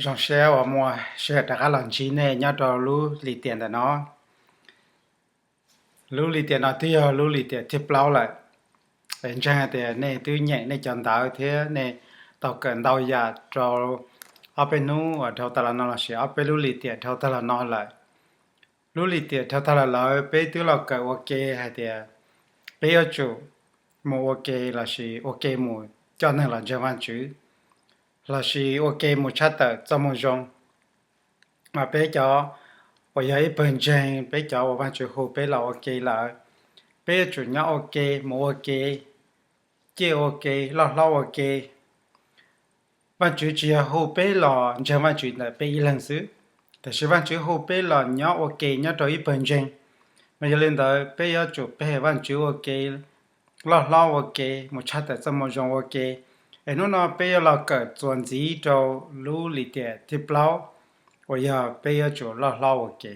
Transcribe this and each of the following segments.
Zoo siab uas muaj sij hawm rov qab los ntsib nej nyob rau lub lim tiam ntawm no. Lub lim tiam no twb yog lub lim tiam thib plaub lawm. Ntseeg hais tias nej twb nyeem nej cov ntawv thiab nej tau kawm ntau yam rau ob peb hnub uas dhau tag los no lossis ob peb lub lim tiam dhau tag los no lawm. Lub lim tiam dhau tag los lawm peb twb los kawm ua ke hais tias peb yuav tsum mus ua ke lossis ua ke mus coj neeg los ntseeg Vajtswv, lossis ua ke mus tshaj tawm txoj moo zoo. Mas peb cov uas yog ib pawg ntseeg, peb cov uas Vajtswv hu peb los ua ke lawm, peb yuav tsum nyob ua ke, mus ua ke, ciaj ua ke, loj hlob ua ke. Vajtswv tsis yog hu peb los ntseeg Vajtswv ntawm peb ib leeg xwb, tiam sis Vajtswv hu peb los nyob ua ke nyob rau ib pawg ntseeg. Mas yog li ntawd peb yuav tsum pe Vajtswv ua ke, loj hlob ua ke, mus tshaj tawm txoj moo zoo ua ke. Es hnub no peb yuav los kawm txuas ntxiv rau lub lim tiam thib plaub uas yog peb yuav tsum loj hlob ua ke.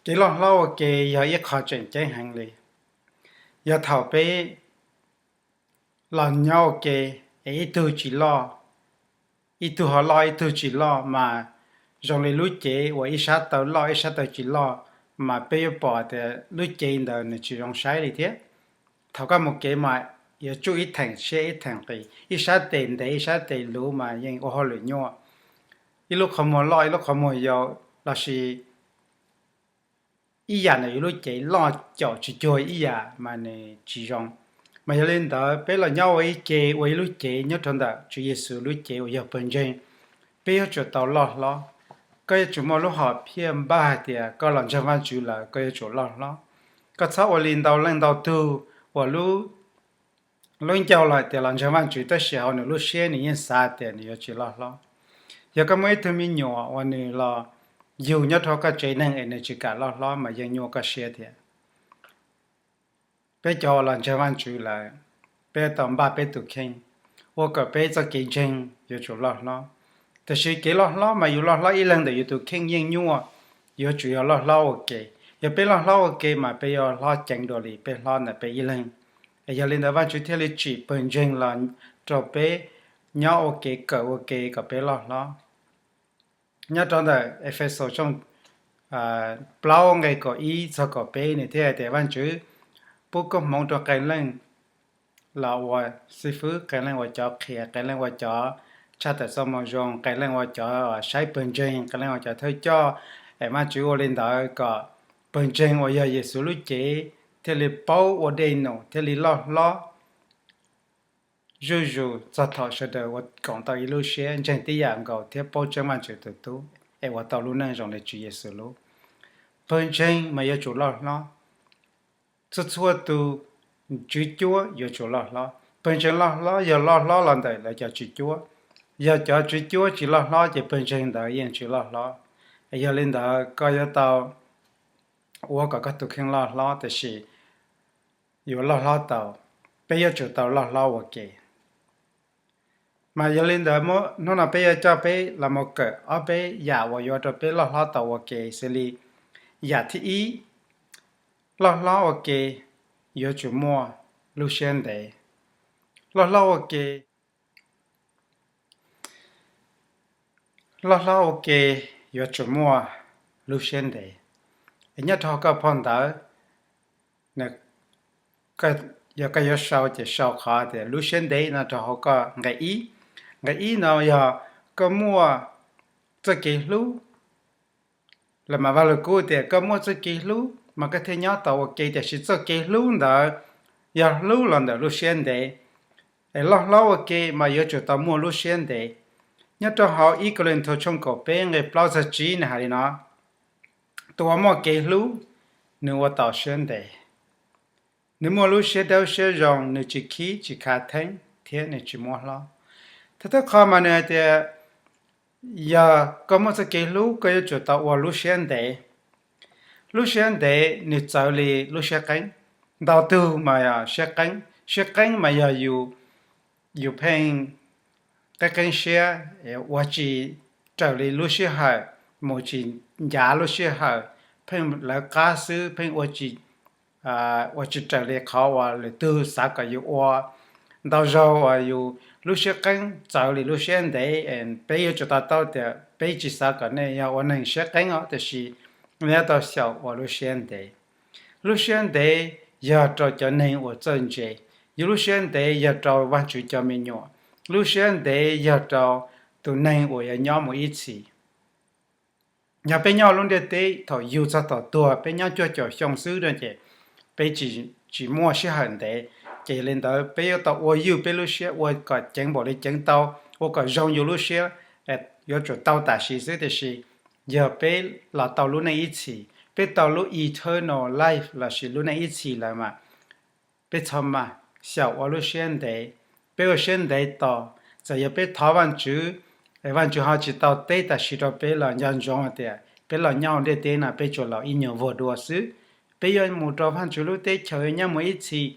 Kev loj hlob ua ke yog ib qho tseem ceeb heev li. Yog thaum peb los nyob ua ke es ib tug tsis loj, ib tug ho loj ib tug tsis loj mas zoo li lub cev uas ib sab taw loj ib sab taw tsis loj, mas peb yuav pom tias lub cev ntawd nws tsis zoo saib li thiab. Thaum koj mus kev mas yuav tsuj ib theem siab ib theem qis, ib sab tes ntev ib sab tes luv mas yeej ua hauj lwm nyuaj. Ib lub qhov muag loj ib lub qhov muag yau, lossis ib yam ntawm yus lub cev loj caum tsis cuag ib yam mas nws tsis zoo. Mas yog li ntawd peb los nyob ua ib ke ua ib lub cev nyob rau ntawm Tswv Yexus lub cev uas yog pawg ntseeg, peb yuav tsum tau loj hlob. Koj yuav tsum muaj lub hom phiaj npaj hais tias koj los ntseeg Vajtswv lawm koj yuav tsum loj hlob. Koj txhob ua li ntau leej ntau tug uas lub ncauj los tias los ntseeg Vajtswv tab sis hauv nws lub siab nws yeej xav tias nws yuav tsis loj hlob. Yog koj muaj ib tug me nyuam uas nws los yug nyob rau koj tsev neeg es nws tsis kam loj hlob mas yeej nyuaj koj siab thiab. Peb cov uas los ntseeg Vajtswv lawm, peb tau npaj peb tus kheej, ua kom peb txoj kev ntseeg yuav tsum loj hlob. Tiam sis kev loj hlob mas yus loj hlob ib leeg ntawm yus tus kheej yeej nyuaj, yuav tsum yog loj hlob ua ke. Yog peb loj hlob ua ke mas peb yuav hlob ceev dua li peb hlob ntawm peb ib leeg. Es yog li ntawd Vajtswv thiaj li tsim pawg ntseeg los rau peb nyob ua ke kawm ua ke kom peb loj hlob. Nyob rau ntawm Efexus tshooj plaub nqe kaum ib txog kaum peb nws thiaj hais tias Vajtswv pub koob hmoov rau qee leej los ua xib fwb, qee leej ua cov qhia, qee leej ua cov tshaj tawm txoj moo zoo, qee leej ua cov saib pawg ntseeg, qee leej ua cov thawj coj. Es Vajtswv ua li ntawd kom pawg ntseeg uas yog Yexus lub cev thiaj li paub ua dej num thiaj li loj hlob zuj zus txog thaum sawv daws ua koom tau ib lub siab ntseeg tib yam nkaus thiab paub tseeb Vajtswv tus tub es ua tau lub neej zoo li Tswv Yexus lub. Pawg ntseeg mas yuav tsum loj hlob. Txhua txhua tus tswv cuab yuav tsum loj hlob. Pawg ntseeg loj hlob yog loj hlob los ntawm lawv cov tswv cuab. Yog cov tswv cuab tsis loj hlob ces pawg ntseeg ntawd yeej tsis loj hlob. Es yog li ntawd koj yuav tau ua kom koj tus kheej loj hlob tiam sis yuav loj hlob tau, peb yuav tsum tau loj hlob ua ke. Mas yog li ntawd hnub no peb yuav coj peb los mus kawm ob peb yam uas yuav rau peb loj hlob tau ua ke xws li: yam thib ib, loj hlob ua ke yuav tsum muaj lub siab ntev. Loj hlob ua ke, loj hlob ua ke yuav tsum muaj lub siab ntev. Nyob rau hauv koj phau ntawv, yog koj yuav sau ces sau qhov tias lub siab ntev no rau hauv koj nqe ib. Nqe ib no yog koj muaj txoj kev hlub. Los mas Vaj Lug Kub tias koj muaj txoj kev hlub mas koj thiaj nyob tau ua ke, tiam sis txoj kev hlub ntawd yog hlub los ntawm lub siab ntev. Es loj hlob ua ke mas yuav tsum tau muaj lub siab ntev. Nyob rau hauv ib Kauleethaus tshooj kaum peb nqe plaub txog tsib nws hais li no: Tus uas muaj kev hlub, nws ua taus siab ntev, nws muaj lub siab dawb siab zoo, nws tsis khib tsis khav theeb thiab nws tsis muab hlob. Thawj thawj qhov mas nws hais tias yog koj muaj txoj kev hlub koj yuav tsum tau ua lub siab ntev. Lub siab ntev nws txawv li lub siab qeeb. Ntau tug mas yog siab qeeb, siab qeeb mas yog yus, yus pheej qeeb qeeb siab, ua tsis raws li lub sij hawm, mus tsis ncav lub sij hawm, pheej lawv qab xwb, pheej ua tsis raws li qhov uas lwm tug xav kom yus ua. ntau zaug uas yus lub siab qeeb txawv li lub siab ntev. Peb yuav tsum to taub tias peb tsis xav kom nej yog ua neeg siab qeeb os, tiam sis nej yuav tau xyaum ua lub siab ntev. Lub siab ntev yog rau cov neeg uas txawj ntse. Yus lub siab ntev yog rau Vajtswv cov me nyuam. Lub siab ntev yog rau tus neeg uas yuav nyob mus ib txhis. Yog peb nyob lub ntiaj teb thaum yug txog thaum tuag, peb nyob cuaj caum xyoo xwb no ces peb tsis muaj sij hawm ntev. Ces yog li ntawd peb yuav tau ua ywj peb lub siab, ua kom ceev npaum li ceev tau, ua kom zoo yus lub siab, yuav tsum tau tam sim xwb. Tiam sis yog peb los tau lub neej ib txhis, peb tau lub eternal life lossis lub neej ib txhis lawm mas peb txhob maj, xyaum ua lub siab ntev. Peb ua siab ntev tos, txawm yog peb thov Vajtswv, Vajtswv ho tsis tau teb tam sim rau peb los nco ntsoov hais tias peb los nyob hauv ntiaj teb no peb tsuas los ib nyuag vuag dua xwb. Peb yuav mus rau Vajtswv lub teb chaws nyob mus ib txhis.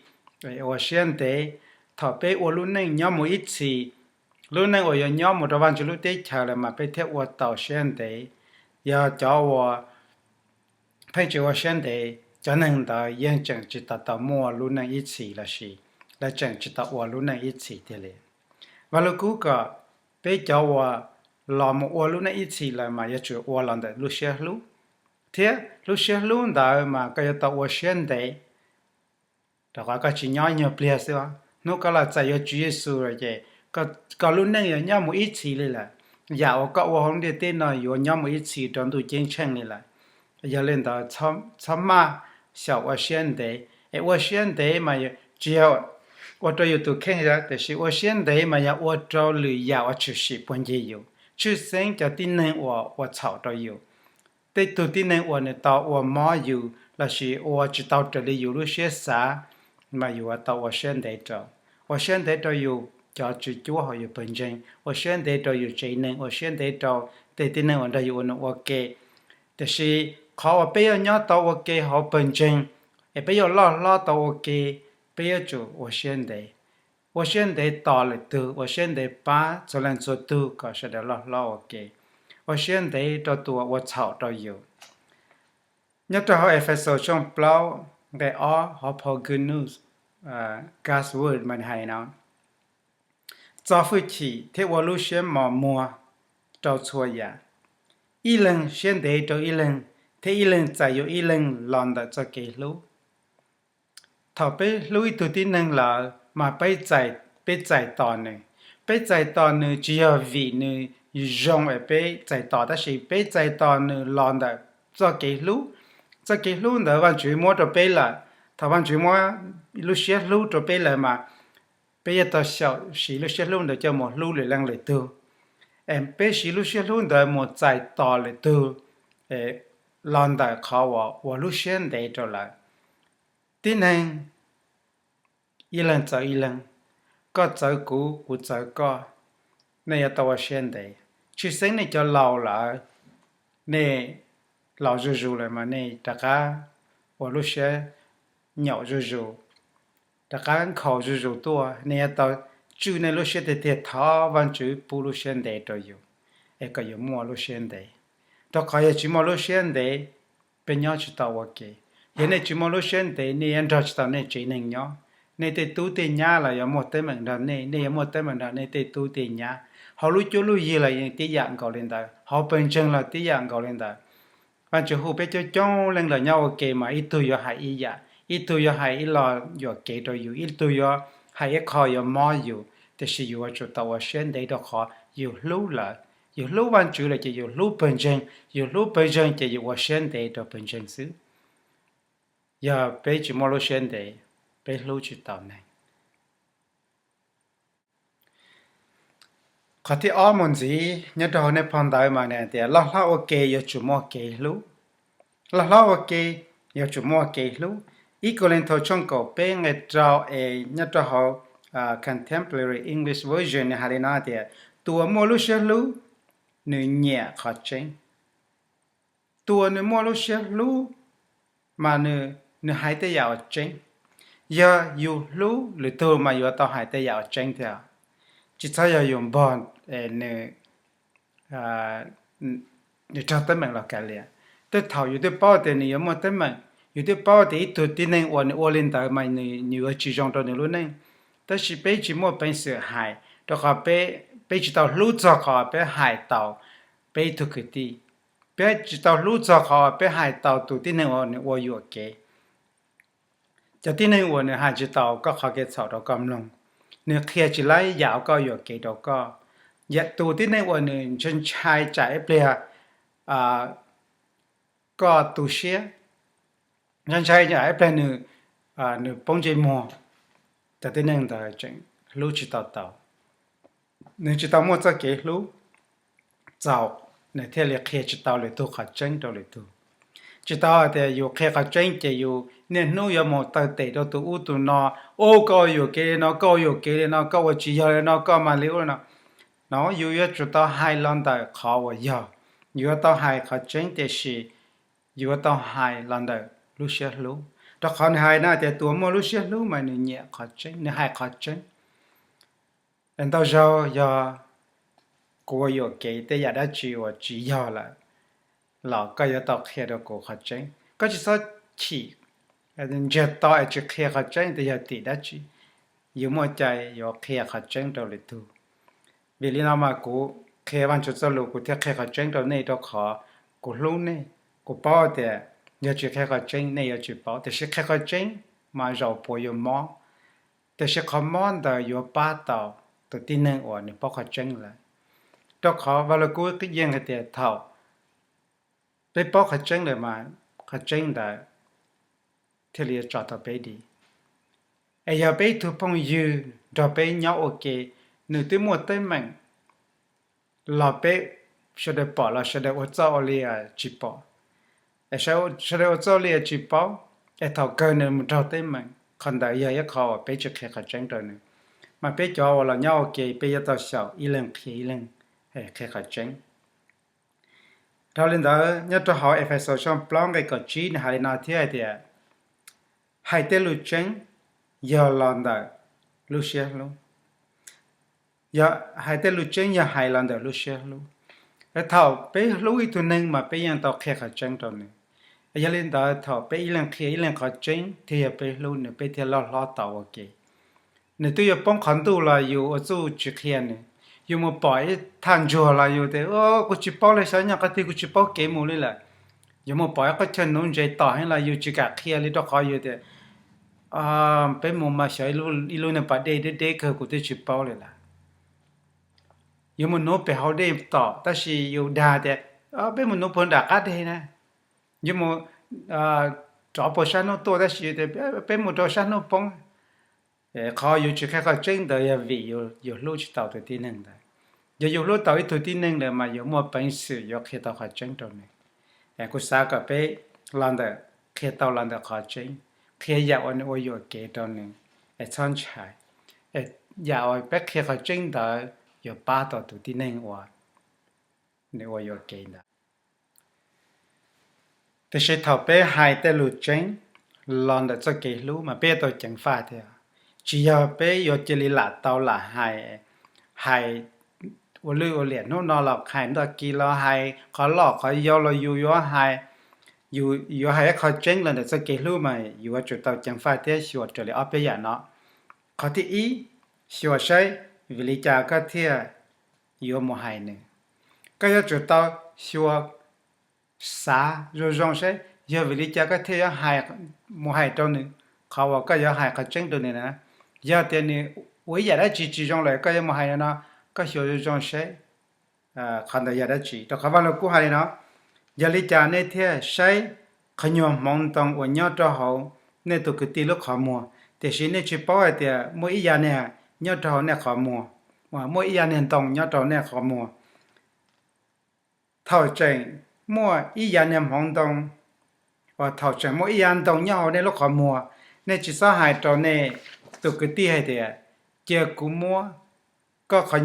Ua siab ntev, thaum peb ua lub neej nyob mus ib txhis, lub neej uas yuav nyob mus rau Vajtswv lub teb chaws lawm mas peb thiaj ua tau siab ntev. Yog cov uas pheej tsis ua siab ntev, cov neeg ntawd yeej tseem tsis tau tau muaj lub neej ib txhis lossis lawv tseem tsis tau ua lub neej ib txhis tiag li. Vaj Lug Kub kom peb cov uas los mus ua lub neej ib txhis lawm mas yuav tsum ua los ntawm lub siab hlub, thiab lub siab hlub ntawd mas koj yuav tau ua siab ntev. Rau qhov koj tsis nyob nyuag pliag xwb, hnub koj los txais yuav Tswv Yexus lawm ces koj lub neej yuav nyob mus ib txhis li lawm. Yam uas koj ua hauv ntiaj teb no yuav nyob mus ib txhis rau ntuj ceeb tsheej li lawm. Yog li ntawd txhob maj, xyaum ua siab ntev. Es ua siab ntev mas tsis yog ua rau yus tus kheej, tiam sis ua siab ntev mas yog ua rau lwm yam uas tshwm sim puag ncig yus, tshwj xeeb cov tib neeg uas ua txhaum rau yus. Tej tug tib neeg uas nws tau ua mob yus lossis ua tsis tau raws li yus lub siab xav, mas yus yuav tau ua siab ntev rau. Ua siab ntev rau yus cov tswv cuab hauv yus pawg ntseeg, ua siab ntev rau yus tsev neeg, ua siab ntev rau tej tib neeg uas nrog yus ua num ua ke. Tiam sis qhov uas peb yuav nyob tau ua ke hauv pawg ntseeg, es peb yuav loj hlob tau ua ke, peb yuav tsum ua siab ntev. Ua siab ntev tos lwm tug, ua siab ntev pab txhua leej txhua tug kom sawv daws loj hlob ua ke. Ua siab ntev rau tus uas ua txhaum rau yus. Nyob rau hauv Efexus tshooj plaub nqe ob hauv phau Good News, God's Word mas hais no: Txo hwj chim thiab ua lub siab mos muag rau txhua yam, ib leeg siab ntev rau ib leeg, thiab ib leeg txais yuav ib leeg los ntawm txoj kev hlub. Thaum peb hlub ib tug tib neeg lawm mas peb txais tos nws. Peb txais tos nws tsis yog vim nws zoo es peb txais tos, tab sis peb txais tos nws los ntawm txoj kev hlub. Txoj kev hlub ntawd Vajtswv muab rau peb lawm. Thaum Vajtswv muab lub siab hlub rau peb lawm mas peb yuav tau xyaum siv lub siab hlub ntawd coj mus hlub lwm leej lwm tug. Peb siv lub siab hlub ntawd mus txais tos lwm tug los ntawm qhov uas ua lub siab ntev rau lawv. Tib neeg ib leeg txawv ib leeg, koj txawv kuv, kuv txawv koj, nej yuav tau ua siab ntev. Tshwj xeeb nej cov laus lawm, nej laus zuj zus lawm mas nej rov qab ua lub siab nyaum zuj zus, rov qab nkhaus zuj zus tuaj. Nej yuav tau tswj nej lub siab tiag tiag thov Vajtswv pub lub siab ntev rau yus, es kom yus muaj lub siab ntev. Rau qhov yog tsis muaj lub siab ntev, peb nyob tsis tau ua ke. Yog nej tsis muaj lub siab ntev, nej yuav nrog tsis tau nej tsev neeg nyob. Nej tej tub tej nyab los yuav muaj teeb meem nrog nej, nej yuav muaj teeb meem nrog nej tej tub tej nyab. Hauv lub cuab lub yig los yeej tib yam nkaus li ntawd, hauv pawg ntseeg los tib yam nkaus li ntawd. Vajtswv hu peb coob coob leej los nyob ua ke mas ib tug yuav hais ib yam, ib tug yuav hais ib lo yuam kev rau yus, ib tug yuav hais ib qho yuav mob yus, tiam sis yus yuav tsum tau ua siab ntev rau qhov yus hlub lawm. Yus hlub Vajtswv lawm ces yus hlub pawg ntseeg, yus hlub pawg ntseeg ces yus ua siab ntev rau pawg ntseeg xwb. Yog peb tsis muaj lub siab ntev, peb hlub tsis tau neeg. Qhov thib ob mus ntxiv nyob rau hauv nej phau ntawv mas nws hais tias loj hlob ua ke yuav tsum muaj kev hlub. Loj hlob ua ke yuav tsum muaj kev hlub. Ib Kauleethaus tshooj kaum peb nqe rau es nyob rau hauv Contemporary English Version nws hais li no hais tias, tus uas muaj lub siab hlub, nws nyiam qhov tseeb. Tus uas nws muaj lub siab hlub mas nws hais tej yam uas tseeb. Yog yus hlub lwm tug mas yuav tau hais tej yam uas tseeb thiab, tsis txhob yog yus npog nws, nws raug teeb meem los kav liam. Tej thaum yus twb paub tias nws yuav muaj teeb meem, yus twb paub tias ib tug tib neeg uas nws ua li ntawd mas nws yuav tsis zoo rau nws lub neej. Tab sis peb tsis muaj peev xwm hais rau qhov peb tsis tau hlub txog qhov peb hais tau peb ib tug kwv tij. Peb tsis tau hlub txog qhov peb hais tau tus tib neeg uas nws ua yuam kev. Cov tib neeg uas nws hais tsis tau koj qhov kev txhaum rau koj mloog, nws qhia tsis laib yam uas koj yuam kev rau koj, yam tus tib neeg uas nws ntshai ntshai tsam ib pliag koj tu siab, ntshai ntshai tsam ib pliag nws, nws poob ntsej muag, cov tib neeg ntawd tseem hlub tsis tau tau. Nws tsis tau muaj txoj kev hlub txaus, nws thiaj li qhia tsis tau lwm tus qhov tseeb rau lwm tus. Tsis tau hais tias yus qhia qhov tseeb ces yus niaj hnub yuav mus taw tes rau tus ub tus no, ub, koj ua yuam kev li no, koj ua yuam kev li no, koj ua tsis yog li no, koj mas li ub li no. No, yus yuav tsum tau hais los ntawm qhov uas yog. Yus yuav tau hais qhov tseeb tiam sis yus yuav tau hais los ntawm lub siab hlub, rau qhov nws hais no tias tus uas muaj lub siab hlub mas nws nyiam qhov tseeb, nws hais qhov tseeb. Ntau zaug yog kuv ua yuam kev tej yam dab tsi uas tsis yog lawm los koj yuav tau qhia rau kuv qhov tseeb. Koj tsis txhob chim, ntsiag to es tsis qhia qhov tseeb tias yog tim dab tsi. Yus muaj cai yuav qhia qhov tseeb rau lwm tus. Vim li no mas kuv qhia Vajtswv txoj lus kuv thiaj qhia qhov tseeb rau nej, rau qhov kuv hlub nej. Kuv paub tias yog tsis qhia qhov tseeb nej yuav tsis paub, tiam sis qhia qhov tseeb mas zaum puas yuav mob, tiam sis qhov mob ntawd yuav pab tau tus tib neeg uas nws paub qhov tseeb lawm. Rau qhov Vaj Lug Kub yeej hais tias thaum peb paub qhov tseeb lawm mas qhov tseeb ntawd thiaj li yuav tso tau peb dim. Es yog peb ib tug phooj ywg nrog peb nyob ua ke, nws twb muaj teeb meem los peb sawv daws pom los sawv daws ua txoj ua li tsis pom, sawv daws ua txoj ua li tsis paub, es thaum kawg nws mus raug teeb meem, qhov ntawd yog ib qho uas peb tsis qhia qhov tseeb rau nws. Mas peb cov uas los nyob ua ke peb yuav tau xyaum ib leeg qhia ib leeg qhia qhov tseeb. Dhau li ntawd nyob rau hauv Efexus tshooj plaub nqe kaum tsib nws hais li no thiab hais tias, hais tej lus tseeb yog los ntawm lub siab hlub. Hais tej lus tseeb yog hais los ntawm lub siab hlub. Thaum peb hlub ib tug neeg mas peb yeej tau qhia qhov tseeb rau nws. Yog li ntawd thaum peb ib leeg qhia ib leeg qhov tseeb thiaj yog peb hlub nws, peb thiaj loj hlob tau ua ke. Nws twb yuav poob qhov ntuj los yus ua txuj tsis qhia nws. Yus mus pom ib thaj ntsuag los yus tias, kuv tsis paub li, xyov nyob qhov twg, kuv tsis paub kev mus li lawm. Yus mus pom ib qhov chaw nuv ntses tom heev los yus tsis kam qhia li rau qhov yus tias, peb mus mas xyov ib lub niag pas dej deb deb kawg kuv twb tsis paub li lawm. Yuav mus nuv pem hauv dej tom tab sis yus dag tias, peb mus nuv puag nram qab deg na. Yuav mus rov puag sab hnub tuaj tab sis tias peb mus rau sab hnub poob. Qhov yus tsis qhia qhov tseeb ntawd yog vim yus hlub tsis tau tus tib neeg ntawd. Yog yus hlub tau ib tug tib neeg lawm mas yus muaj peev xwm yuav qhia tau qhov tseeb rau nws. Kuv xav kom peb los ntawm, qhia tau los ntawm qhov tseeb, qhia yam uas nws ua yuam kev rau nws, es txhob ntshai. Yam uas peb qhia qhov tseeb ntawd yuav pab tau tus tib neeg uas nws ua yuam kev ntawd. Tiam sis thaum peb hais tej lus tseeb los ntawm txoj kev hlub mas peb yuav tau ceev faj thiab. Tsis yog peb yuav cia li lam tau lam hais, hais ua lwj ua liam, hnub no los hais ntoj kis los hais qhov loj qhov yau los yus yuav hais, yus yuav hais ib qho tseeb los ntawm txoj kev hlub mas yuav tsum tau ceev faj thiab xyuas raws li ob peb yam no. Qhov thib ib, xyuas saib vim li cas koj thiaj yuav mus hais nws. Koj yuav tsum tau xyuas, xav zoo zoo saib yog vim li cas koj thiaj yuav mus hais rau nws qhov uas koj yuav hais qhov tseeb rau nws na. Yog tias nws ua ib yam dab tsi tsis zoo lawm koj yuav mus hais no, koj xyuas zoo zoo saib qhov ntawd yog dab tsi. Rau qhov Vaj Lug Kub hais li no, yog li cas nej thiaj saib qhov nyuag hmoov ntoo uas nyob rau hauv nej tus kwv tij lub qhov muag, tiam sis nej tsis paub hais tias muaj ib yav niag nyob rau hauv nej qhov muag, muaj ib yav niag ntoo nyob rau hauv nej qhov muag. Thaum tseem muaj ib yav niag hmoov ntoo, uas thaum tseem muaj ib yav ntoo nyob hauv nej lub qhov muag, nej tsis txhob hais rau nej tus kwv tij hais tias, cia kuv muab koj qhov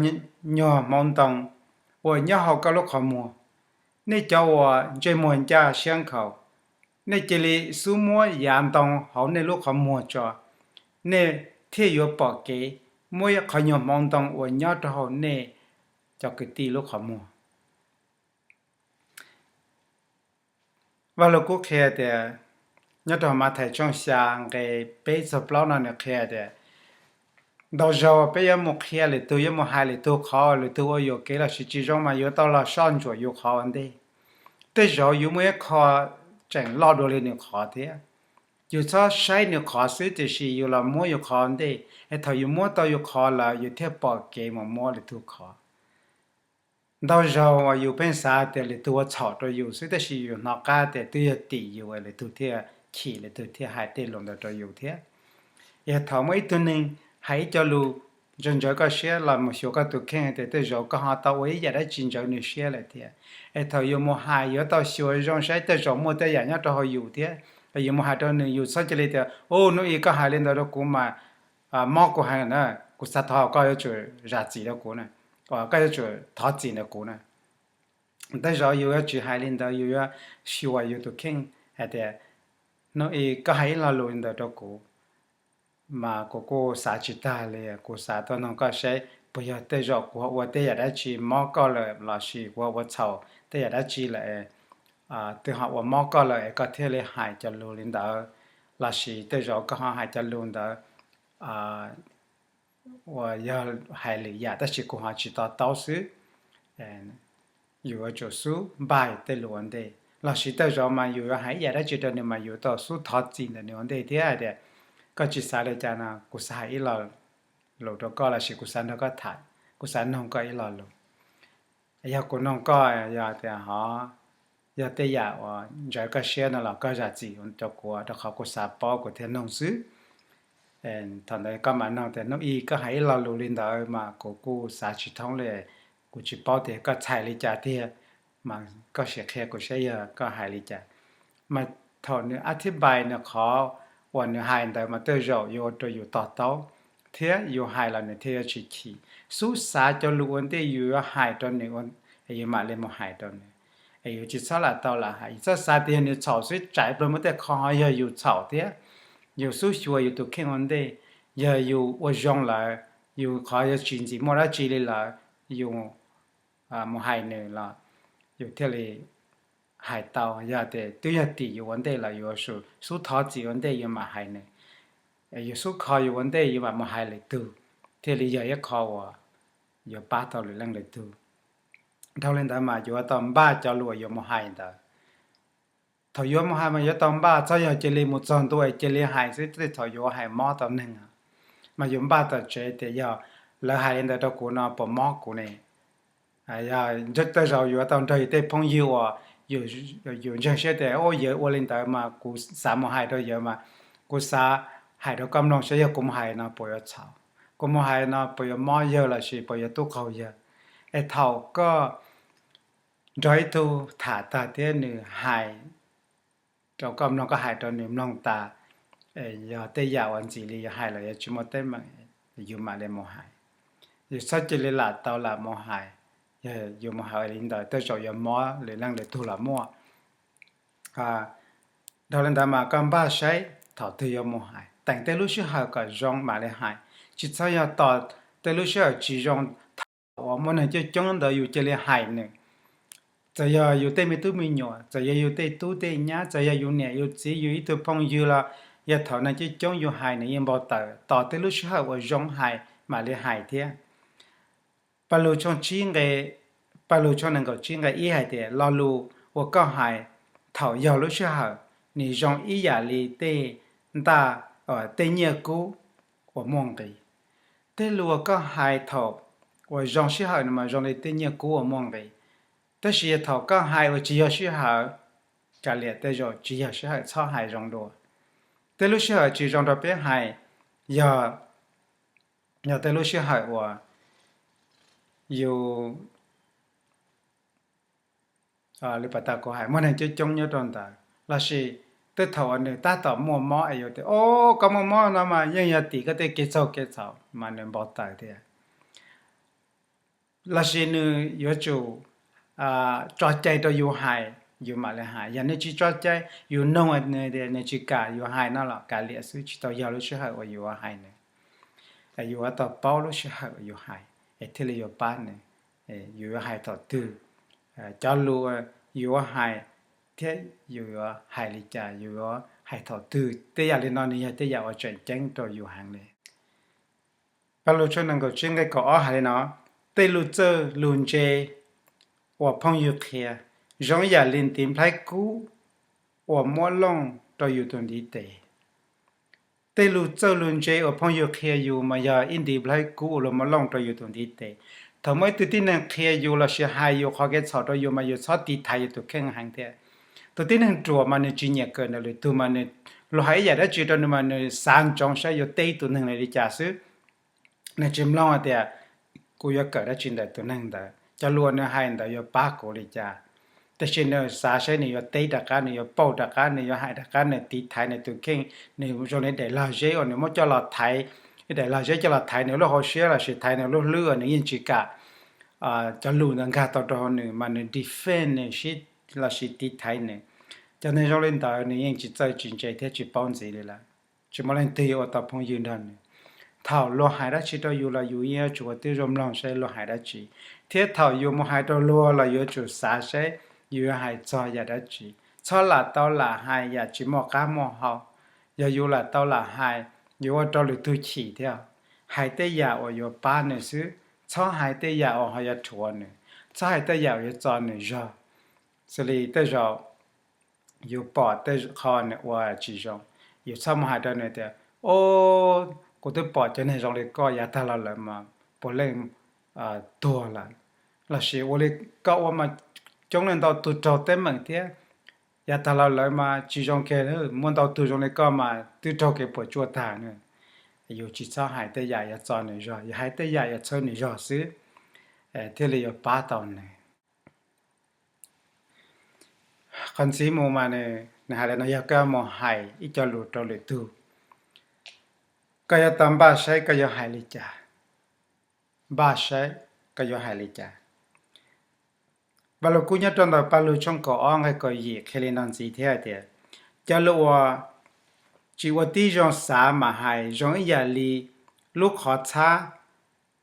nyuag hmoov ntoo uas nyob hauv koj lub qhov muag. Nej cov uas ntsej muag ncaj siab nkhaus, nej cia li xub muab yav ntoo hauv nej lub qhov muag tso, nej thiaj yuav pom kev muab qhov nyuag hmoov ntoo uas nyob rau hauv nej cov kwv tij lub qhov muag. Vaj Lug Kub qhia tias, nyob rau Mathais tshooj xya nqe peb txog plaub no nws qhia tias, Ntau zaus peb yuav mus qhia lwm tug, yuav mus hais lwm tug qhov lwm tug ua yuam kev lossis tsis zoo mas yuav tau los soj ntsuam yus qhov ua ntej. Tej zaum yus muaj ib qho tseem loj dua li nws qhov thiab. Yus txhob saib nws qhov xwb tiam sis yus los muab yus qhov ua ntej, es thaum yus muab tau yus qhov lawm yus thiaj pom kev mus muab lwm tug qhov. Ntau zaus yus pheej xav tias lwm tug ua txhaum rau yus xwb tab sis yus hnov qab tias twb yog tim yus lwm tug thiaj chim, lwm tug thiaj hais tej lus ntawd rau yus thiab. Yog thaum muaj ib tug neeg hais ib co lus ntawd ntawd koj siab los mus xyuas koj tus kheej tias tej zaum koj ho tau ua ib yam dab tsi ntawd nws siab lawm thiab. Es thaum yus mus hais yuav tau xyuas zoo saib tej zaum muaj tej yam nyob rau hauv yus thiab. Yus mus hais rau nws yus txhob cia li tias, u, hnub i koj hais li ntawd rau kuv mas mob kuv heev na, kuv xav thov koj yuav tsum zam txim rau kuv na, koj yuav tsum thov txim ntawm kuv na. Tej zaum yus yuav tsis hais li ntawd, yus yuav xyuas yus tus kheej hais tias, hnub i koj hais ib lo lus li ntawd rau kuv mas kuv kuj xav tsis tag li, kuv xav tuaj noog koj saib puas yog tej zaum kuv ho ua tej yam dab tsi mob koj lawm lossis kuv ho ua txhaum tej yam dab tsi lawm, twb ho ua mob koj lawm es koj thiaj li hais cov lus li ntawd, lossis tej zaum koj ho hais cov lus ntawd uas yog hais lwm yam tab sis kuv ho tsis to taub xwb. Yus yuav tsum xub npais tej lus ua ntej, lossis tej zaum mas yus yuav hais ib yam dab tsi rau nws mas yus tau xub thov txim ntawm nws ua ntej thiab hais tias, koj tsis xav li cas no, kuv xav hais ib lo lus rau koj lossis kuv xav nrog koj tham, kuv xav noog koj ib lo lus. Yog kuv noog koj yog tias ho yog tej yam uas ntawd koj siab no los koj zam txim rau kuv rau qhov kuv xav paub kuv thiaj noog xwb. Thaum ntawd koj mam noog tias, hnub i koj hais ib lo lus li ntawd mas kuv kuj xav tsis thoob li, kuv tsis paub tias koj txhais li cas tiag, mas koj sim qhia kuv saib yog koj hais li cas. Mas thaum nws ab thib npais nws qhov uas nws hais ntawd mas tej zaum yuav ua rau yus to taub thiab yus hais los nws thiaj yuav tsis chim. Xub xav cov lus ua ntej yus yuav hais rau nws, yus mam li mus hais rau nws. Es yus tsis txhob lam tau lam hais, yus txhob xav tias yog nws txhaum xwb tsam ib pliag muaj tej qho ho yog yus txhaum thiab. Yus xub xyuas yus tus kheej ua ntej, yog yus ua zoo lawm, yus qhov yuav tsis ntxim muaj dab tsi li lawm, yus mus hais nws los yus thiaj li hais tau. Yog tias twb yog tim yus ua ntej los yus xub thov txim ua ntej yus mam hais nws. Yus xub kho yus ua ntej yus mam mus hais lwm tug, thiaj li yog ib qho uas yuav pab tau lwm leej lwm tug. Dhau li ntawd mas yuav tau npaj cov lus uas yuav mus hais ntawd. Thaum yuav mus hais mas yuav tau npaj, txhob yog cia li mus txog ntua es cia li hais xwb, tej thaum yuav hais mob tau neeg. Mas yus npaj tom tsev tias yog lawv hais li ntawd rau kuv no puas mob kuv ne? Yog tej zaum yuav tau nrog yus tej phooj ywg uas yus ntseeg siab tias, o, yawg ua li ntawd mas kuv xav mus hais rau yawg mas kuv xav hais rau koj mloog saib yog kuv mus hais no puas yuav txhaum, kuv mus hais no puas yuav mob yawg lossis puas yuav tub qaug yawg. Es thaum koj nrog ib tug tham tag thiab nws hais rau koj mloog, koj hais rau nws mloog tas, yog tej yam uas ntxim li yus hais los yuav tsis muaj teeb meem, yus mam li mus hais. Yus txhob cia li lam tau lam mus hais. Yog yus mus hais li ntawd tej zaum yuav mob lwm leej lwm tug los muaj. Dhau li ntawd mas koj npaj saib thaum twg yuav mus hais, teem tej lub sij hawm kom zoo mam li hais. Tsis txhob yog tos tej lub sij hawm tsis zoo, thaum uas muaj neeg coob coob ntawd yus cia li hais nws. Txawm yog yus tej me tub me nyuam, txawm yog yus tej tub tej nyab, txawm yog yus niam yus txiv, yus ib tug phooj ywg los yog thaum neeg coob coob yus hais nws yeej npau taws, tos tej lub sij hawm uas zoo hais mam li hais thiab. Paj Lug tshooj tsib nqe, Paj Lug tshooj nees nkaum tsib nqe ib hais tias, lo lus uas koj hais thaum yog lub sij hawm, nws zoo ib yam li tej ntaj, tej nyiaj kub uas muaj nqis. Tej lus uas koj hais thaum uas zoo sij hawm no mas zoo li tej nyiaj kub uas muaj nqis, tab sis yog thaum koj hais uas tsis yog sij hawm, kav liam tej zaum tsis yog sij hawm, txhob hais zoo dua. Tej lub sij hawm tsis zoo rau peb hais yog, yog tej lub sij hawm uas yus, li pas tas kuv hais muaj neeg coob coob nyob rau ntawd lossis tej thaum uas nws tab tom muaj mob es yus tias, o, koj muaj mob no mas yeej yog tim koj tej kev txaug kev txhaum mas nws npau taws thiab. Lossis nws yuav tsum tso cai rau yus hais, yus mam li hais. Yog nws tsis tso cai, yus noog nws tias nws tsis kam yus hais no los kav liam xwb, tsis tau yog lub sij hawm uas yus hais nws. Yus yuav tau paub lub sij hawm uas yus hais es thiaj li yuav pab nws. Yus yuav hais thaum twg, cov lus yus yuav hais thiab yus yuav hais li cas, yus yuav hais thaum twg, tej yam li no nws yog tej yam uas tseem ceeb rau yus heev li. Paj Lug tshooj nees nkaum tsib nqe kaum ob hais li no: Tej lus txawj lus ntse uas phooj ywg qhia zoo ib yam li ntiv nplhaib kub uas muab looj rau yus tus ntiv tes. Tej lus txawj lus ntse uas phooj ywg qhia yus mas yog ib ntiv nplhaib kub uas luag muab looj rau yus tus ntiv tes. Thaum muaj ib tug tib neeg qhia yus lossis hais yus qhov kev txhaum rau yus mas yus txhob tiv thaiv yus tus kheej heev thiab. Tus tib neeg ruam mas nws tsis nyiam kawm ntawm lwm tus mas nws, luag hais ib yam dab tsi rau nws mas nws xav ntsoov saib yuav teb tus neeg li cas xwb. Nws tsis mloog hais tias kuv yuav kawm dab tsi ntawm tus neeg ntawd, cov lus uas nws hais ntawd yuav pab kuv li cas. Tiam sis nws xav saib nws yuav teb rov qab, nws yuav pauj rov qab, nws yuav hais rov qab, nws tiv thaiv nws tus kheej, nws zoo li daim lag zeb uas nws muab coj los thaiv, daim lag zeb coj los thaiv nws lub hauv siab lossis thaiv nws lub hlwb uas nws yeej tsis kam cov lus ntawd nkag tau rau hauv nws mas nws defend nws lossis tiv thaiv nws. Cov neeg zoo li ntawd nws yeej tsis txawj tsis ntse thiab tsis paub ntxiv li lawm. Tsis muaj leej twg yuav ua tau phooj ywg nrog nws. Thaum luag hais dab tsi rau yus los yus yeej yuav tsum ua tib zoo mloog saib luag hais dab tsi, thiab thaum yus mus hais rau luag los yuav tsum xav saib yus yuav hais txog yam dab tsi. Txhob lam tau lam hais yam tsis muaj qab muaj hau. Yog yus lam tau lam hais, yuav ua rau lwm tus chim thiab. Hais tej yam uas yuav pab nws xwb, txhob hais tej yam uas ho yuav rhuav nws, txhob hais tej yam uas yuav txo nws zog. Xws li tej zaum yus pom tej qho nws ua tsis zoo, yus txhob mus hais rau nws tias, o, kuv twb pom cov neeg zoo li koj yav tag los lawm mas puav leej tuag lawm, lossis ua li koj ua mas coob leej ntau tus raug teeb meem thiab, yav tag los lawm mas tsis zoo kiag, muaj ntau tus zoo li koj mas twb raug kev puas tsuaj tag. Yus tsis txhob hais tej yam yuav txo nws zog, yus hais tej yam yuav txhawb nws zog xwb thiaj li yuav pab tau nws. Qhov ntxiv mus mas nws hais li no, yog koj mus hais ib co lus rau lwm tus, koj yuav tau npaj saib koj yuav hais li cas. Npaj saib koj yuav hais li cas. Vaj Lug Kub nyob rau ntawm Paj Lug tshooj kaum ob nqe kaum yim qhia li no ntxiv thiab hais tias, cov lus uas tsis ua tib zoo xav mam hais zoo ib yam li lub qhov txhab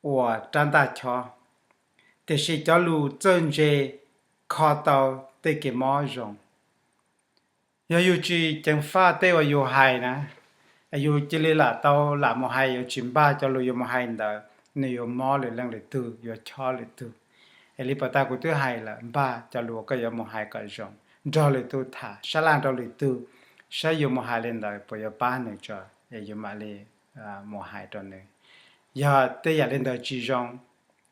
uas rab ntaj chob, tiam sis cov lus txawj ntse kho tau tej kev mob zoo. Yog yus tsis ceev faj tej uas yus hais na, yus cia li lam tau lam mus hais, yus tsis npaj cov lus yuav mus hais ntawd, nws yuav mob lwm leej lwm tug, yuav chob lwm tug. Es li pas tas kuv twb hais lawm, npaj cov lus uas koj yuav mus hais kom zoo, nrog lwm tus tham, sab laj rau lwm tug, saib yus mus hais li ntawd puas yuav pab nws tso, es yus mam li mus hais rau nws. Yog tej yam li ntawd tsis zoo,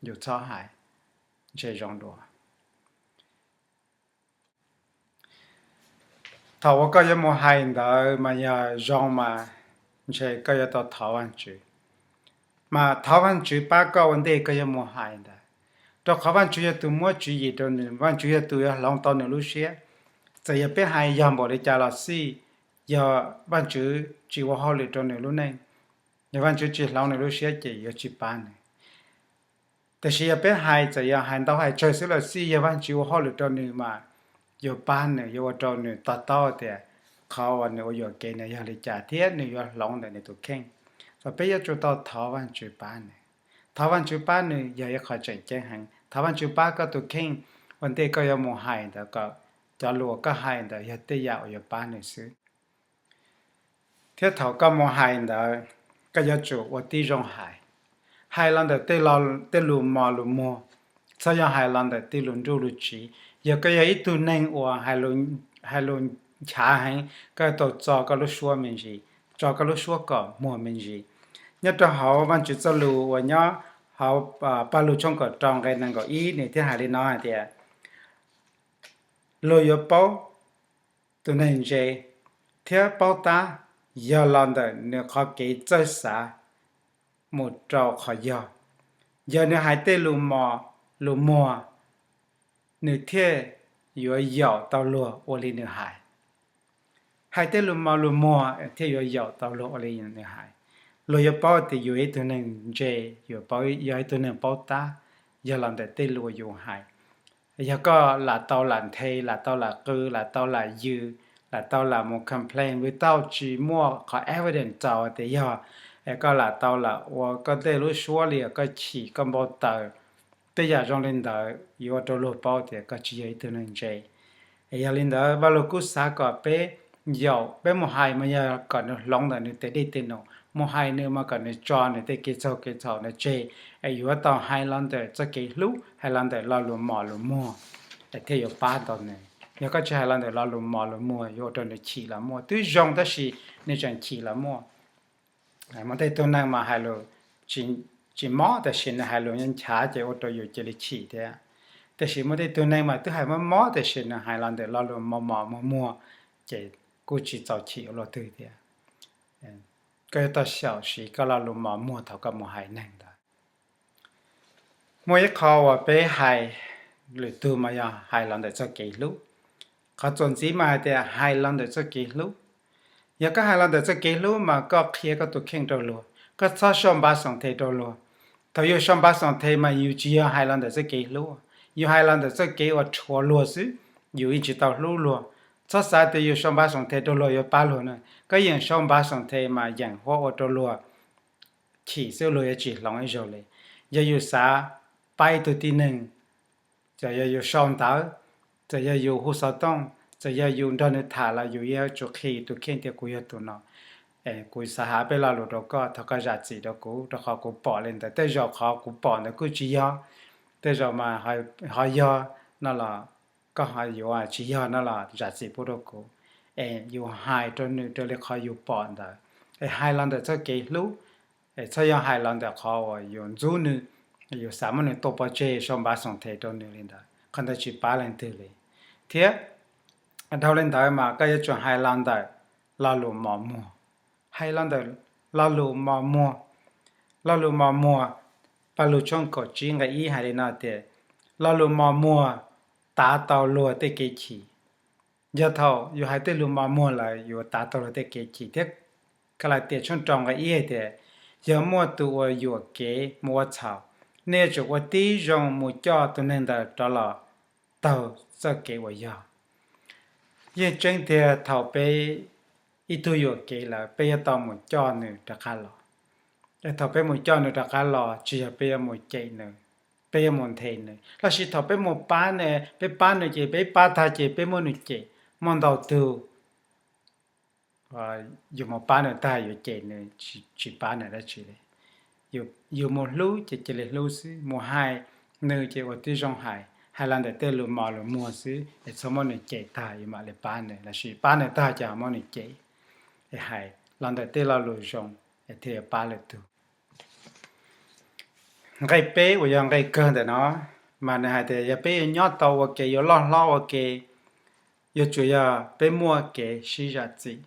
yus txhob hais, ntshe zoo dua. Thaum uas koj yuav mus hais ntawd mas yog zoo mas ntshe koj yuav tau thov Vajtswv. Mas thov Vajtswv pab koj ua ntej koj yuav mus hais ntawd, rau qhov Vajtswv yog tus muab tswv yim rau nws, Vajtswv yog tus yuav hloov tau nws lub siab. Txawm yog peb hais yog npaum li cas los xij, yog Vajtswv tsis ua hauj lwm rau nws lub neej, yog Vajtswv tsis hloov nws lub siab ces yuav tsis pab nws. Tiam sis yog peb hais, txawm yog hais ntau hais tsawg xwb los xij, yog Vajtswv ua hauj lwm rau nws mas yuav pab nws, yuav ua rau nws to taub tias qhov uas nws ua yuam kev ntawd yog li cas thiab nws yuav hloov ntawm nws tus kheej. Mas peb yuav tsum tau thov Vajtswv pab nws. Thov Vajtswv pab nws yog ib qho tseem ceeb heev. Thov Vajtswv pab koj tus kheej ua ntej koj yuav mus hais ntawd kom cov lus uas koj hais ntawd yog tej yam uas yuav pab nws xwb. Thiab thaum koj mus hais ntawd, koj yuav tsum ua tib zoo hais. Hais los ntawm tej lus mos lus muag, txhob yog hais los ntawm tej lus nruj lus tsiv. Yog koj yog ib tug neeg uas hais lus nchav heev, koj yuav tau txo koj lub suab me ntsis, tso koj lub suab kom muag me ntsis. Nyob rau hauv Vajtswv txoj lus uas nyob hauv Paj Lug tshooj kaum rau nqe nees nkaum ib nws thiaj hais li no hais tias, luag yuav paub tus neeg ntse thiab paub tab yog los ntawm nws qhov kev txawj xav mus rau qhov yog. Yog nws hais tej lus mos lus muag, nws thiaj yuav yaum tau luag ua li nws hais. Hais tej lus mos lus muag thiaj yuav yaum tau luag ua li nws hais. Luag yuav paub tias yus yog ib tug neeg ntse, yus yog ib tug neeg paub tab, yog los ntawm tej lus uas yus hais. Yog koj lam tau lam nthe, lam tau lam qw, lam tau lam yws, lam tau lam mus complain without tsis muaj qhov evidence txaus tias yog, es koj lam tau lam ua koj tej lub suab li koj chim koj npau taws, tej yam zoo li ntawd yuav ua rau luag paub tias koj tsis yog ib tug neeg ntse. Es yog li ntawd Vaj Lug Kub xav kom peb yaum, peb mus hais mas yog kom nws hloov ntawm nws tes dej tes num, mus hais nws mas kom nws tso nws tej kev txaug kev txhaum no tseg, es yuav tau hais los ntawm txoj kev hlub, hais los ntawm lo lus mos lus muag, es thiaj yuav pab tau nws. Yog koj tsis hais los ntawm lo lus mos lus muag yuav ua rau nws chim los muaj. Twb zoo tab sis nws tseem chim los muaj. Muaj tej tug neeg mas hais lus tsis mob tab sis nws hais lus nchav ces ua rau yus cia li chim thiab. Tab sis muaj tej tug neeg mas twb hais mob mob tab sis nws hais los ntawm lo lus mos mos muag muag, ces kuj tsis txaus chim ua luaj twg thiab. Koj yuav tau xyaum siv koj lo lus mos muag thaum koj mus hais neeg ntawd. Muaj ib qho uas peb hais lwm tug mas yog hais los ntawm txoj kev hlub. Qhov txuas ntxiv mas hais tias hais los ntawm txoj kev hlub. Yog koj hais los ntawm txoj kev hlub mas koj qhia koj tus kheej rau luag, koj txhob sau npav xoom the rau luag. Thaum yus sau npav xoom the mas yus tsis yog hais los ntawm txoj kev hlub, yus hais los ntawm txoj kev uas rhuav luag xwb, yus yeej tsis tau hlub luag. Txhob xav tias yus sau npav xoom the rau luag yuav pab luag na, koj yeem sau npav xoom the mas yeem huab ua rau luag chim xwb, luag yuav tsis hloov ib zaug li. Yog yus xav pab ib tug tib neeg, txawm yog yus sau ntawv, txawm yog yus hu xov tooj, txawm yog yus nrog nws tham los yus yuav tsum qhia yus tus kheej tias kuv yog tus no. Kuv xav hais peb lo lus rau koj, thov koj zam txim rau kuv rau qhov kuv pom li ntawd, tej zaum qhov kuv pom ntawd kuj tsis yog, tej zaum mas ho yog no los koj ho yuav tsis yog no los zam txim pub rau kuv. Es yus hais rau nws raws li qhov yus pom ntawd, es hais los ntawm txoj kev hlub, es txhob yog hais los ntawm qhov uas yus ntxub nws, yus xav muab nws tua pov tseg sau npav xoom the rau nws li ntawd, qhov ntawd tsis pab leej twg li. Thiab dhau li ntawd mas koj yuav tsum hais los ntawm lo lus mos muag. Hais los ntawm lo lus mos muag, lo lus mos muag, Paj Lug tshooj kaum tsib nqe ib hais li no tias, lo lus mos muag tav tau luag tej kev chim. Yog thaum yus hais tej lus mos muag lawm yuav tav tau luag tej kev chim thiab. Kalatias tshooj rau nqe ib hais tias, yog muaj tus uas yuam kev mus ua txhaum, nej yuav tsum ua tib zoo mus coj tus neeg ntawd rov los taug txoj kev uas yog. Yeej tseeb tiag, thaum peb ib tug yuam kev lawm peb yuav tau mus coj nws rov qab los. Es thaum peb mus coj nws rov qab los tsis yog peb yuav mus cem nws, peb yuav mus nthe nws, los sis thaum peb mus pab nws, peb pab nws ces peb pab tag ces peb muab nws cem. Muaj ntau tug yus mus pab nws tag yus cem nws, tsis pab nws dab tsi li. Yus mus hlub ces cia li hlub xwb, mus hais nws ces ua tib zoo hais, hais los ntawm tej lus mos lus muag xwb es txhob muab nws cem tag yus mam li pab nws, los sis pab nws tag ces ho muab nws cem. Es hais los ntawm tej lo lus zoo es thiaj yuav pab lwm tus. Nqe peb uas yog nqe kawg ntawm no, mas nws hais tias yog peb yuav nyob tau ua ke, yuav loj hlob ua ke, yuav tsum yog peb muaj kev sib zam txim.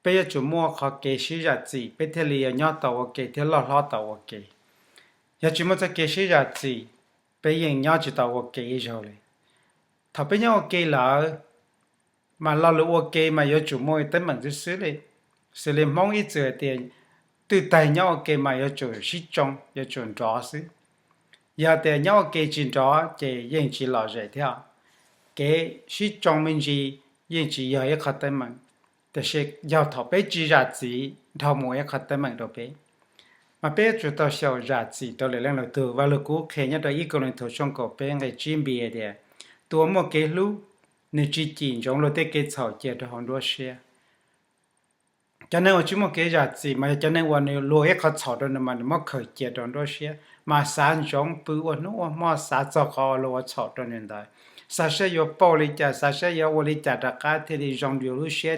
Peb yuav tsum muaj qhov kev sib zam txim peb thiaj li yuav nyob tau ua ke thiab loj hlob tau ua ke. Yog tsis muaj txoj kev sib zam txim, peb yeej nyob tsis tau ua ke ib zaug li. Thaum peb nyob ua ke lawm, mas lo lus ua ke mas yuav tsum muaj teeb meem xwb xwb li. Xws li Hmoob ib txwm hais tias, twj taig nyob ua ke mas yuav tsum sib tsoo, yuav tsum nrov xwb. Yog tias nyob ua ke tsis nrov ces yeej tsis lom zem thiab. Kev sib tsoo me ntsis yeej tsis yog ib qhov teeb meem, tiam sis yog thaum peb tsis zam txim dhau mus ib qhov teeb meem rau peb. Mas peb yuav tsum tau xyaum zam txim rau lwm leej lwm tug. Vaj Lug Kub qhia nyob rau ib Kauleethaus tshooj kaum peb nqe tsib npi tias, tus uas muaj kev hlub, nws tsis cim ntsoov luag tej kev txhaum cia rau hauv nruab siab. Cov neeg uas tsis muaj kev zam txim mas yog cov neeg uas nws luag ib qho txhaum rau nws mas nws muab khaws cia rau nruab siab, mas xav ntsoov pw ua hnub ua hmo xav txog qhov uas luag ua txhaum rau nws ntawd, xav saib yuav pauj li cas, xav saib yuav ua li cas rov qab thiaj li zoo yus lub siab,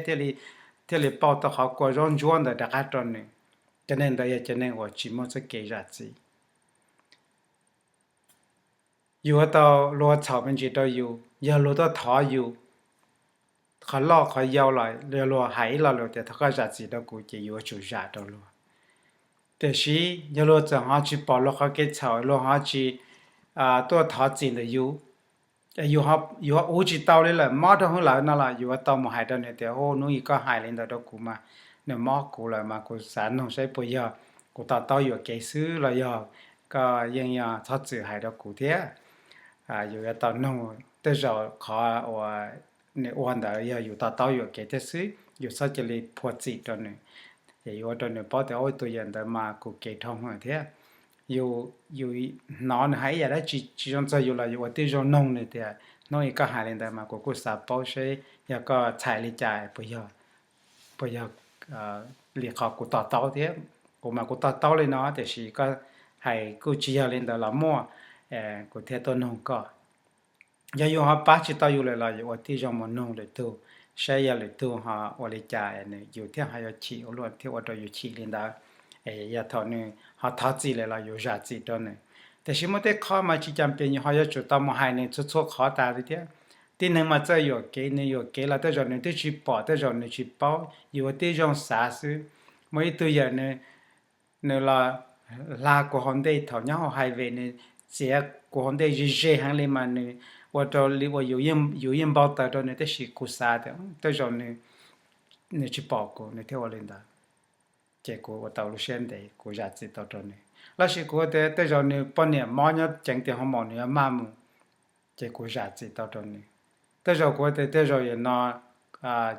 thiaj li pauj tau qhov kua zaub ntsuab ntawd rov qab rau nws. Cov neeg ntawd yog cov neeg uas tsis muaj txoj kev zam txim. Yus yuav tau, luag ua txhaum me ntsis rau yus, yog luag tuaj thov yus qhov loj qhov yau los yog luag hais ib lo lus tias thov koj zam txim rau kuv ces yus yuav tsum zam rau luag. Tiam sis yog luag txawm ho tsis pom luag qhov kev txhaum, luag ho tsis tuaj thov txim ntawm yus, yus ho uv tsis tau li lawm, mob rau hauv lawv no los yus yuav tau mus hais rau nws tias, hnub ib koj hais li ntawd rau kuv mas nws mob kuv lawm mas kuv xav nug saib puas yog kuv to taub yuam kev xwb los yog koj yeej yog txhob txwm hais rau kuv thiab. Yus yuav tau nug, tej zaum qhov uas nws ua ntawd yog yus to taub yuam kev thiab xwb, yus txhob cia li phua txim rau nws. Ces yuav ua rau nws paub tias, ua, tus yawm ntawd mas kuv kev dhau lawm thiab. Yus, yus hnov nws hais ib yam dab tsi tsis zoo txog yus los yus ua tib zoo nug nws tias, hnub ib koj hais li ntawd mas kuv kuj xav paub seb yog koj txhais li cas, puas yog li qhov kuv to taub thiab. Kuv mas kuv to taub li no tiam sis koj hais kuj tsis yog li ntawd los muaj, kuv thiaj tuaj nug koj. Yog yus ho pab tsis tau yus lawm los yus ua tib zoo mus nug lwm tug, saib yog lwm tug ho ua li cas yus thiaj ho yuav chim ua luaj thiab ua rau yus chim li ntawd. Es yog thaum nws ho thov txim lawm los yus zam txim rau nws. Tiam sis muaj tej qhov mas tsis cam pias yus ho yuav tsum tau mus hais nws txhua txhua qhov tas li thiab. Tib neeg mas txawj yuam kev, nws yuam kev los tej zaum nws twb tsis pom, tej zaum nws tsis paub, yus ua tib zoo xav xwb. Muaj ib tug yawm nws los hla kuv hauv ntej thaum nyob hauv highway, nws txiav kuv hauv ntej ze ze heev li mas nws ua rau li uas yus yeej npau taws rau nws, tab sis kuv xav tias tej zaum nws tsis pom kuv nws thiaj ua li ntawd. Ces kuv ua tau lub siab ntev, kuv zam txim tau rau nws. Los sis kuv tias tej zaum nws poj niam mob nyob ceev tias ho maum nws yuav maj mus, ces kuv zam txim tau rau nws. Tej zaum kuv tias tej zaum yam no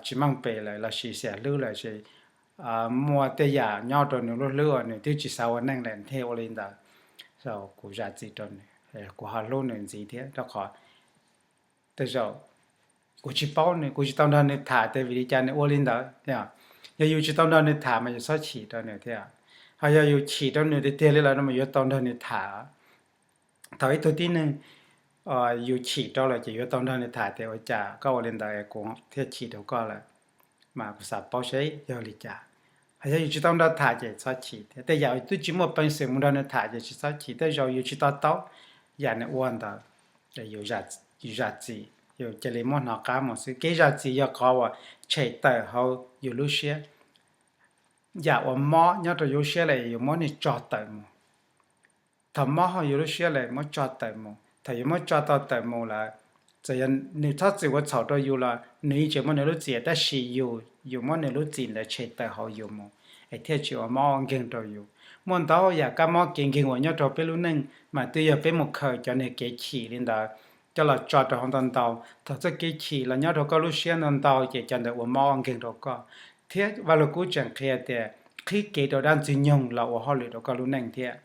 tsis meej pem lawm los sis xiam hlwb lawm, muaj tej yam nyob rau nws lub hlwb uas nws twb tsis xav ua neej lawm thiaj ua li ntawd. Kuv zam txim rau nws, kuv ho hlub nws ntxiv thiab rau qhov tej zaum kuv tsis paub nws, kuv tsis tau nrog nws tham tias vim li cas nws ua li ntawd. Yog yus tsis tau nrog nws tham mas yus txhob chim rau nws thiab. Ho yog yus chim rau nws tiag tiag li lawm no mas yuav tau nrog nws tham. Thaum ib tug tib neeg yus chim rau lawm ces yuav tau nrog nws tham tias ua cas koj ua li ntawd kuv thiaj chim rau koj lawm, mas kuv xav paub seb yog li cas. Ho yog yus tsis tau nrog tham ces txhob chim thiab. Tej yam twb tsis muaj peev xwm mus nrog nws tham ces tsis txhob chim, tej zaum yus tsis to taub yam nws ua ntawd. Yus zam txim, yus cia li muab hnov qab mus xwb. Kev zam txim yog qhov uas tshem tawm hauv yus lub siab. Yam uas mob nyob rau yus lub siab lawm yus muab nws tso tawm mus. Thaum mob hauv yus lub siab lawm muab tso tawm mus, thaum yus muab tso tau tawm mus lawm, txawm yog nws txhob txwm ua txhaum rau yus los nws yeej tseem muaj nws lub txim, tab sis yus, yus muab nws lub txim ntawd tshem tawm hauv yus mus, es thiaj tsis ua mob ua nkeeg rau yus. Muaj ntau yam kab mob kev nkeeg uas nyob rau peb lub neej mas twb yog peb mus khaws cov niag kev chim li ntawd coj los tso rau hauv ntau ntau. Thaum txoj kev chim los nyob rau koj lub siab ntau ntau ces cov ntawd ua mob ua nkeeg rau koj. Thiab Vaj Lug Kub tseem qhia tias qhib kev rau dab ntxwg nyoog los ua hauj lwm rau koj lub neej thiab.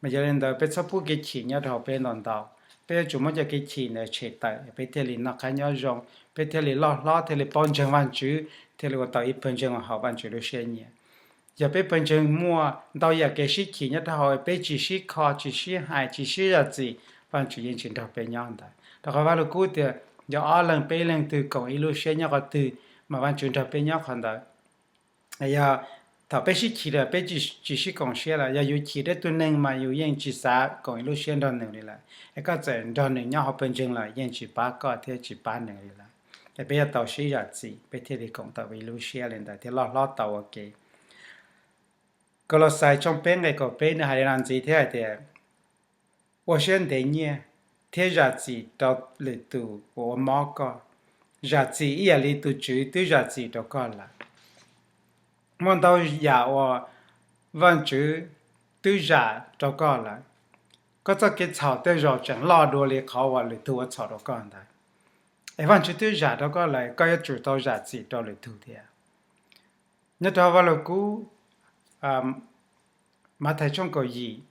Mas yog li ntawd peb txhob pub kev chim nyob rau hauv peb ntau ntau. Peb yuav tsum muab cov kev chim ntawd tshem tawm, peb thiaj li noj qab nyob zoo, peb thiaj li loj hlob, thiaj li paub ntseeg Vajtswv, thiaj li ua tau ib pawg ntseeg uas haum Vajtswv lub siab nyiam. Yog peb pawg ntseeg muaj ntau yam kev sib chim nyob rau hauv, peb tsis sib kho, tsis sib hais, tsis sib zam txim, Vajtswv yeej tsis nrog peb nyob ntawd. Rau qhov Vaj Lug Kub tias yog ob leeg peb leeg twg koom ib lub siab nyob qhov twg mas Vajtswv nrog peb nyob qhov ntawd. Yog thaum peb sib chim lawm peb tsis sib koom siab lawm, yog yus chim rau ib tug neeg mas yus yeej tsis xav koom ib lub siab nrog nws li lawm. Es koj txawm nrog nws nyob hauv pawg ntseeg los yeej tsis pab koj thiab tsis pab nws li lawm. Es peb yuav tau sib zam txim peb thiaj li koom tau ib lub siab li ntawd thiaj loj hlob tau ua ke. Kolauxais tshooj peb nqe kaum peb nws hais li no ntxiv thiab hais tias, ua siab ntev nyiaj thiab zam txim rau lwm tus uas ua mob koj, zam txim ib yam li tus Tswv twb zam txim rau koj lawm. Muaj ntau yam uas Vajtswv twb zam rau koj lawm, koj txoj kev txhaum tej zaum tseem loj dua li qhov uas lwm tus ua txhaum rau koj ntawd. Es Vajtswv twb zam rau koj lawm, koj yuav tsum tau zam txim rau lwm tus thiab. Nyob rau Vaj Lug Kub, Mathais tshooj kaum yim,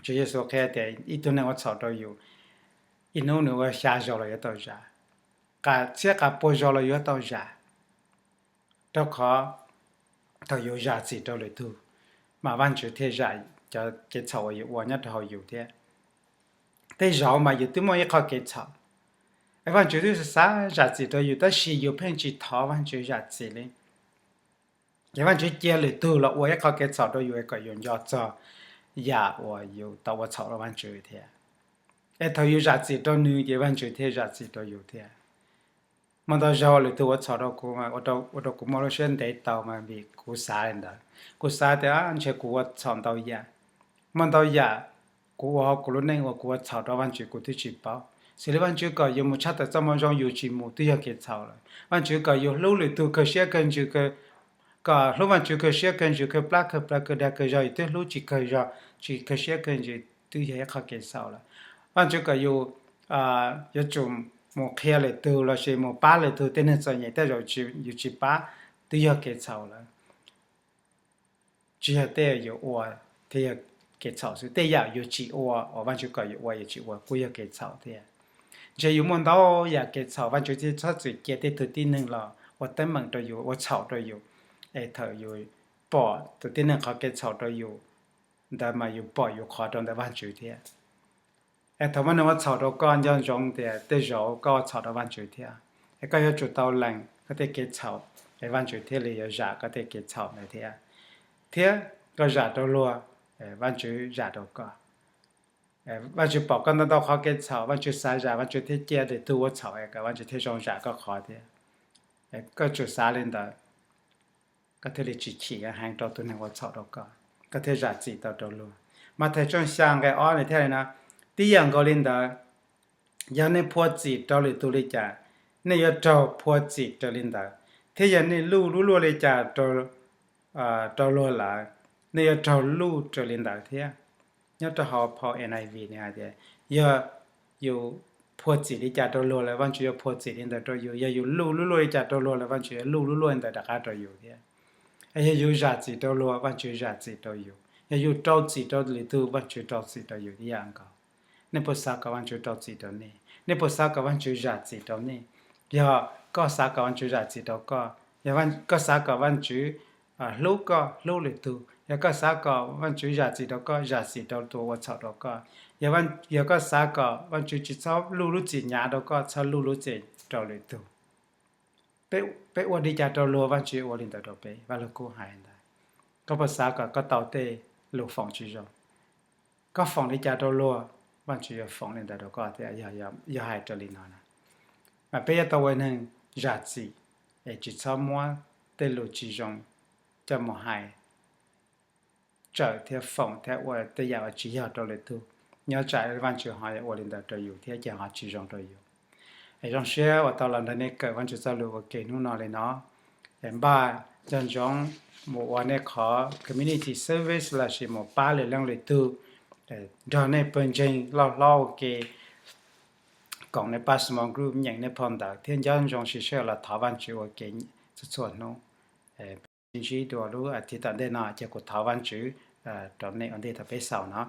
Tswv Yexus qhia tias ib tug neeg ua txhaum rau yus, ib hnub nws ua xya zaus los yuav tau zam, qas txhiab qas pua zaus los yuav tau zam. Rau qhov thaum yus zam txim rau lwm tus, mas Vajtswv thiaj zam cov kev txhaum uas yus ua nyob rau hauv yus thiab. Tej zaum mas yus twb muaj ib qho kev txhaum, es Vajtswv twb xav zam txim rau yus tab sis yus pheej tsis thov Vajtswv zam txim li. Ces Vajtswv cia lwm tus los ua ib qho kev txhaum rau yus es kom yus nco txog yam uas yus tau ua txhaum rau Vajtswv thiab. Es thaum yus zam txim rau nws ces Vajtswv thiaj zam txim rau yus thiab. Muaj ntau zaug lwm tus ua txhaum rau kuv, ua rau kuv muaj lub siab ntev tau mas vim kuv xav li ntawd. Kuv xav tias ntshe kuv ua txhaum ntau yam. Muaj ntau yam kuv ua hauv kuv lub neej uas kuv ua txhaum rau Vajtswv kuv twb tsis paub. Xws li Vajtswv kom yus mus tshaj tawm txoj moo zoo yus tsis mus twb yog kev txhaum lawm. Vajtswv kom yus hlub lwm tus kawg siab kawg ntsws, kom hlub Vajtswv kawg siab kawg ntsws kawg plab kawg plaws kawg dag kawg zog yus twb hlub tsis kawg zog, tsis kawg siab kawg ntsws twb yog ib qho kev txhaum lawm. Vajtswv kom yus yuav tsum mus qhia lwm tus lossis mus pab lwm tus tej neeg txom nyem tej zaum yus tsis pab twb yog kev txhaum lawm. Tsis yog tej yam yus ua thiaj yog kev txhaum xwb, tej yam yus tsis ua uas Vajtswv kom yus ua yus tsis ua kuj yog kev txhaum thiab. Ntshe yus muaj ntau yam kev txhaum Vajtswv thiaj txhob txwm cia tej tug tib neeg los ua teeb meem rau yus ua txhaum rau yus, es thaum yus pom tus tib neeg qhov kev txhaum rau yus ntawd mas yus pom yus qhov rau ntawm Vajtswv thiab. Es thaum muaj neeg ua txhaum rau koj, nco ntsoov tias tej zaum koj ua txhaum rau Vajtswv thiab. Es koj yuav tsum tau lees koj tej kev txhaum, es Vajtswv thiaj li yuav zam koj tej kev txhaum ntawd thiab. Thiab koj zam rau luag, Vajtswv zam rau koj. Vajtswv pom koj ntau ntau qhov kev txhaum, Vajtswv xav zam, Vajtswv thiaj cia lwm tus ua txhaum es kom Vajtswv thiaj zoo zam koj qhov thiab. Koj tsum xav li ntawd, koj thiaj li tsis chim heev rau tus neeg ua txhaum rau koj, koj thiaj zam txim tau rau luag. Mathais tshooj xya nqe ob nws thiaj li no, tib yam nkaus li ntawd, yog nej phua txim rau lwm tus li cas, nej yuav raug phua txim raws li ntawd, thiab yog nej luj lub luaj li cas rau luag lawm, nej yuav raug luj raws li ntawd thiab. Nyob rau hauv phau N I V nws hais tias, yog yus phua txim li cas rau luag lawm, Vajtswv yuav phua txim li ntawd rau yus. Yog yus luj lub luaj li cas rau luag lawm, Vajtswv yuav luj lub luaj li ntawd rov qab rau yus thiab. Es yog yus zam txim rau luag, Vajtswv zam txim rau yus. Yog yus rau txim rau lwm tus, Vajtswv rau txim rau yus ib yam nkaus. Nej puas xav kom Vajtswv rau txim rau nej? Nej puas xav kom Vajtswv zam txim rau nej? Yog koj xav kom Vajtswv zam txim rau koj, yog koj xav kom Vajtswv hlub koj, hlub lwm tus, yog koj xav kom Vajtswv zam txim rau koj, zam txim rau tus ua txhaum rau koj, yog koj xav kom Vajtswv tsis txhob luj lub txim hnyav rau koj, txhob luj lub txim rau lwm tus, peb ua li cas rau luag, Vajtswv ua li ntawd rau peb. Vaj Lug Kub hais li ntawd. Koj puas xav kom koj tau tej lus foom tsis zoo? Koj foom li cas rau luag, Vajtswv yuav foom li ntawd rau koj thiab. Yog hais raws li no na, mas peb yuav tau ua neeg zam txim, es tsis txhob muab tej lus tsis zoo coj mus hais, tsawm thiab foom thiab ua tej yam uas tsis yog rau lwm tus. Nyob tsam Vajtswv ho yuav ua li ntawd rau yus thiab ces ho tsis zoo rau yus. Es zoo siab uas tau los nrog nej kawm Vajtswv txoj lus ua ke hnub no li no. Es npaj nco ntsoov mus ua nej qhov community service lossis mus pab lwm leej lwm tug, nrog nej pawg ntseeg loj hlob ua ke, koom nej pab small group, nyeem nej phau ntawv thiab nco ntsoov siv sij hawm los thov Vajtswv ua ke txhua txhua hnub. Peb sib ntsib dua lub as thiv tom ntej no ces kuv thov Vajtswv rau nej ua ntej thaum peb xaus no.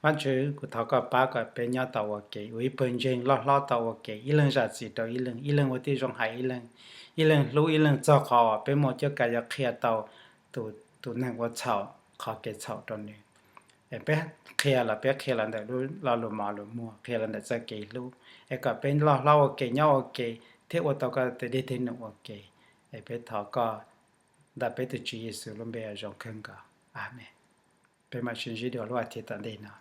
Vajtswv, kuv thov koj pab kom peb nyob tau ua ke ua ib pawg ntseeg loj hlob tau ua ke, ib leeg zam txim rau ib leeg, ib leeg ua tib zoo hais ib leeg, ib leeg hlub ib leeg txog qhov uas peb muaj cuab kav yuav qhia tau tus neeg ua txhaum qhov kev txhaum rau nws. Es peb qhia los peb qhia los ntawm lub lo lus mos lus muag, qhia los ntawm txoj kev hlub, es kom peb loj hlob ua ke nyob ua ke thiab ua tau koj tes dej tes num ua ke. Es peb thov koj ntawm peb tus Tswv Yexus lub npe zoo kawg nkaus. Amees. Peb mam sib ntsib dua lub as thiv tom ntej no.